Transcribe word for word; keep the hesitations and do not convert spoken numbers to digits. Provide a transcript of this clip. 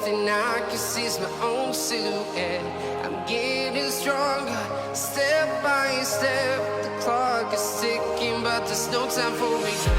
And I can see it's my own silhouette. I'm getting stronger, step by step. The clock is ticking, but there's no time for me.